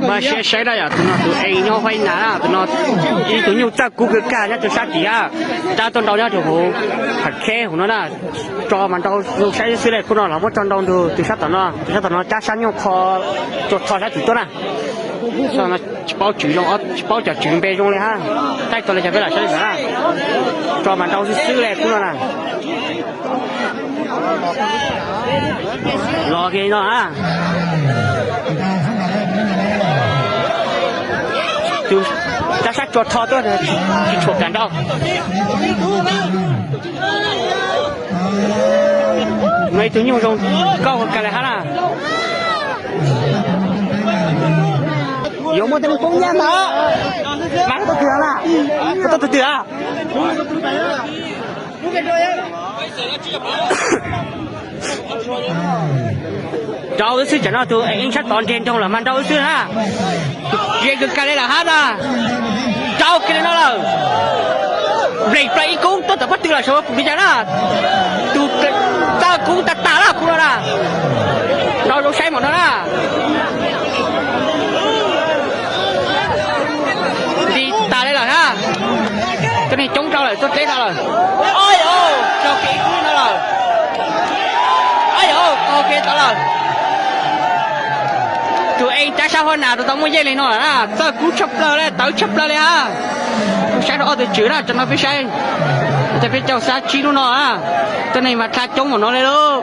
Mas siab saib na yom, tus no tus ees nyob Huaib Nas na, tus no ib tug nyuj txawj kub kawg kag nyob rau sab tid, rab tuaj nrau nyob rau hauv, phav kheb hauv no na. Tso mas nrau zoo saib xwb xwb le, khub no los muab tso nrau ntug tus sab tom no, tus sab tom no rab sab nyuj qho, tso tho sab tim tuaj na. Tsis paub tswv zoo, tsis paub cov tswv npe zoo li hab, qaij tau li cas peb lam saib li ntawd na. Tso mas nrau xwb xwb le khub no na. Los kiag no a. Tus rab sab tsua tho tuaj, tsis tshuam kam nrau. No ib tug nyuj zoo nkauj kawg li hab na. Yuav muaj tej neeg poob nyiaj ntag. Mas koj tuaj twg na? Koj tuaj twg twg a? Nrau wb xwb, tsam no tus ees sab tod nres nroog lawm mas nrau wb xwb na. Ze kawg kag li lawm hab na. Nrau kiag li no lawm. Nplees plaws ib kub tuaj tom pob tw lawm, xyov puas li cas na. Tus txawj kub tag tag na khub no na. Nrau zoo saib mam no na. Nti tas li lawm hab. Cov neeg coob rau lawm, tuaj deb tas lawm. Au yau, raug kev ib kub no lawm. Au yau, raug kev tas lawm. Tus ees rab sab Huab Nas tus tau muaj yeej li no lawm na, txawj kub tshaj plaws li, tawv tshaj plaws li hab. Saib rau ob tug tswv na, tsam no peb saib, peb caug xab tsib lub no na, cov neeg mas dha coob mam no li lauj.